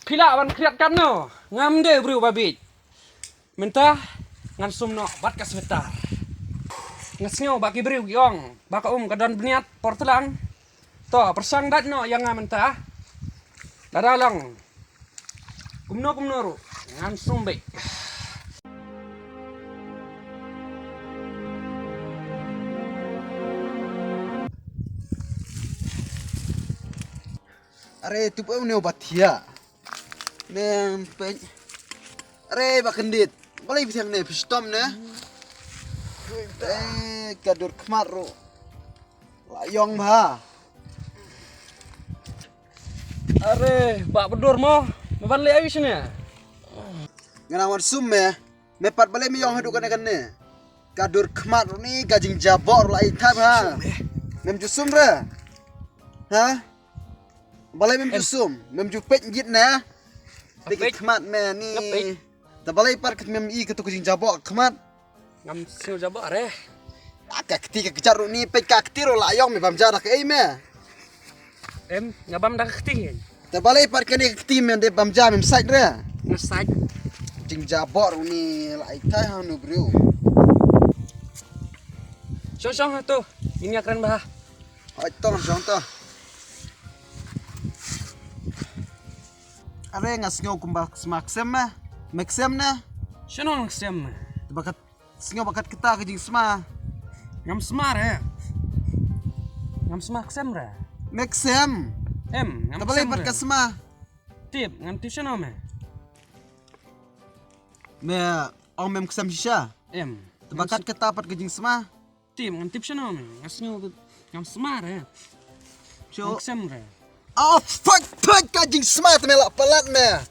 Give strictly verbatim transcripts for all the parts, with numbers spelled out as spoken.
Phi lah ban khriat katno? Ngam dei briew ba bieit. Mynta ngan sum noh bad ka sweater. Nga sngew ba ki briew ki ong ba ka um ka don bniat por tlang. To, pyrshang dait noh ïa nga mynta. Lada long kumno kumno ruh ngan sum beit. Are, tu pun ni ubat ya. Neng peng. Are, ba kyndit. Balei phi thiang ne, phi shitom ne? Eh, ka dur khmat ruh. La ïong bha. Are, ba bdur mo. Me ban leh aïu shane? Nga nang wan sum me. Me pat balei me ïong haduh kane kane. Ka dur khmat ruh ni, ka jingjaboh ruh la ïatai bha. Mem ju sum re. Ha? Balei mem ju sum? Mem ju peit ngit ne? Peit khmat me ni. Te balei pat mem i katu ka jingjaboh khmat? Ngam sngew jaboh re. Ah, ka kti ka kjat ruh ni, peit ka kti ruh la ïong me bam ja da kaei me. Em, nga bam da ka kti. Te balei pat kane ka kti me dei bam ja mem sait re. Nga sait. Jingjaboh ruh ni la ïatai ha nu briew. Shong shong ha tu. Ini akren bha. Hoi tong shong to. Are nga sngew kumba sma ksem me. Me ksem ne? Shano nga ksem me? Te ba kat sngew ba kat kata ka jingsma. Ngam sma re. Ngam sma ksem re. Me ksem. Em, ngam ksem re. Te balei pat ka sma? Tip, ngam tip shano me. Me ong mem ksem shisha. Em. Te ba kat kata pat ka jingsma. Tip, ngam tip shano me. Nga sngew ngam sma re. Sho. Ngam ksem re. Oh, fuck, fuck, ka jingsma te me la palat me.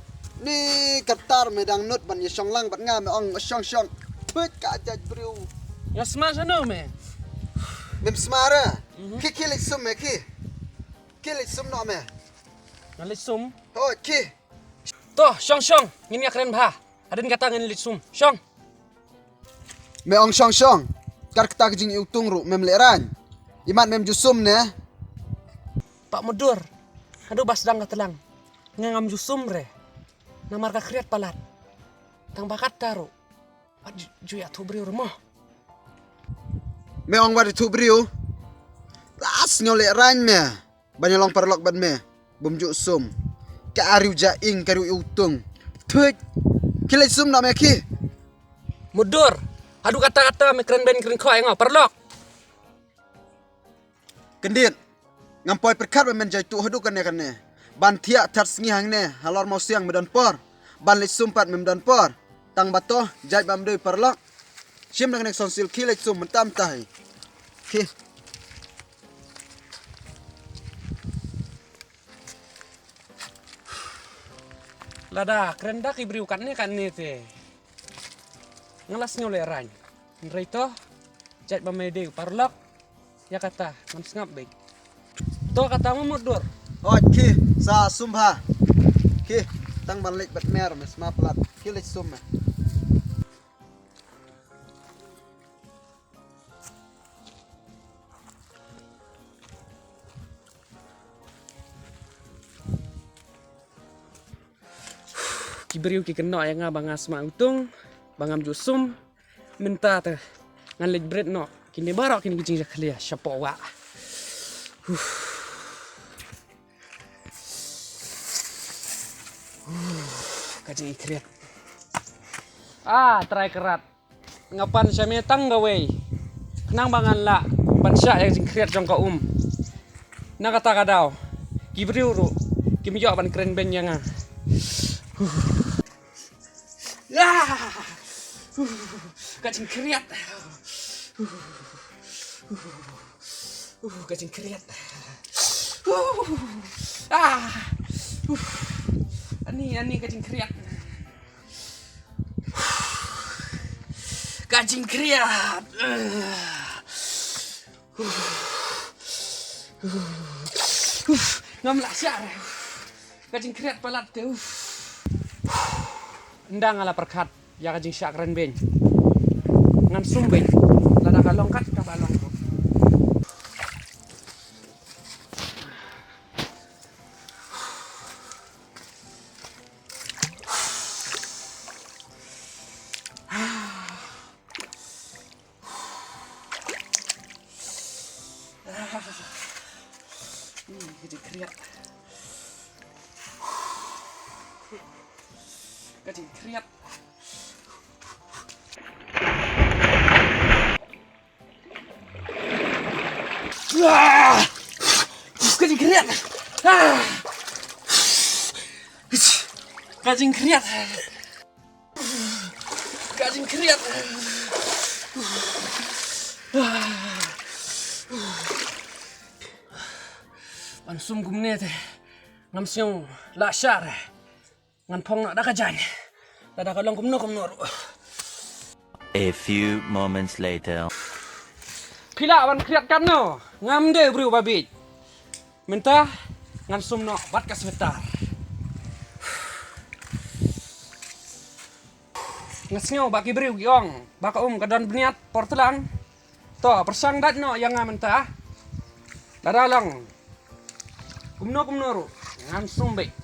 Ni katar me dang nud ban ïa shong lang bad nga me ong shong shong. Fuck, ka jait briew. Nga sma shano me. Mem sma re. Ki, ki leit sum me ki. Ki leit sum noh me. Nga leit sum. Hoi ki. To, shong shong. Ngin ïa kren bha. Hadien kata ngin leit sum. Shong. Me ong shong shong. Kat kata ka jingïutung ruh mem lehraiñ. Imat mem ju sum ne. Pak Mudur. Haduh ba sdang ka tlang. Nga ngam ju sum re. Namar ka khriat palat. Tang ba kata ruh. Wat ju, ju ïathuh briew re mo. Me ong wat ïathuh briew. Las nyo lehraiñ me. Ban ïa long paralok bad me. Bym ju sum. Ka ariw ja ing ka riw iwtung. Thuit. Ki leit sum na me ki. Mudur. Haduh kata kata me kren ben kren khoi ngo paralok. Kyndit. Ngam poi pyrkhat ba men jai tuh haduh kane kane. Ban thiah thad sngi hangne halor mawsiang me don por. Ban leit sum pat mem don por. Tang ba to jait ba mdei paralok. Shim na kane ka song sil ki leit sum mynta mynta hi. Ki. Lada kren da ki briew katne katne te. Nga la sngew lehraiñ. Hynrei to jait ba me dei u paralok. Ïa kata ngam sngap beit. To kata ma Mudur. Oi ki sa sum bha. Ki tang ban leit bad mer me sma palat. Ki leit sum me. Ki briew ki kynnoh ïa nga ba nga sma utung ba ngam ju sum. Mynta te ngan leit bret noh. Kine baroh kine ki jingjakhlia shapoh wah. Huh. Huh. Ka jingkhriat. Ah, trai krat. Nga pan sha me tang kawei. Khnang ba ngan lah ban shah ïa ka jingkhriat jong ka um. Na kata ka daw ki briew ruh kim ïoh ban kren beiñ ïa nga. Huh. Ah! Huh. Ka jingkhriat. Huh. Huh. Huh. Ka jingkhriat. Huh. Ah! Huh. Ani, ani ka jingkhriat. Ka jingkhriat. Ngam lah shah re. Ka jingkhriat palat te. Ynda nga la pyrkhat ïa ka jingshah kren beiñ. Ngan sum beiñ. Lada ka long kat kaba long. Ka jingkhriat. Ah! Ka jingkhriat. Ah! Ka jingkhriat. Ka jingkhriat. Ban sum kumne te ngam sngew la shah re. Ngan phong noh da ka jaiñ. Lada ka long kumno kumno ruh. A few moments later. Phi lah ban khriat katno? Ngam dei u briew ba bieit. Mynta ngan sum noh bad ka sweater. Nga sngew ba ki briew ki ong ba ka um ka don bniat por tlang. To, pyrshang dait noh ïa nga mynta. Lada long kumno kumno ruh ngan sum beit.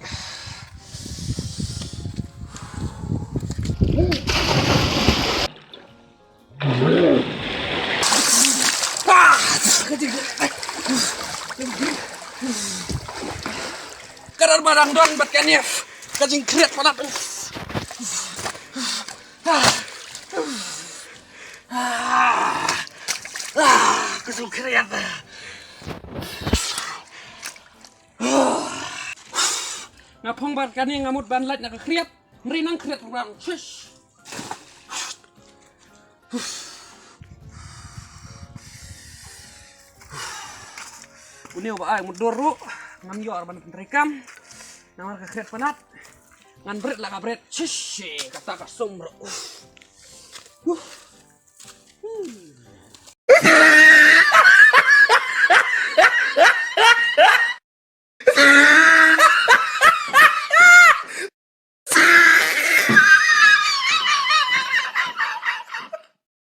Ah! Ka dang ba dang don bad kane ka jingkhriat palat. Ah, ka jingkhriat. Nga phong bad kane nga mut ban lait na ka khriat. Ngri nang khriat ruh. Shish. Une uba ai mutdur ruh ngam ïoh ban treikam. Namar ka khriat palat. Ngan bret la ka bret. Shish, kata ka sum ruh.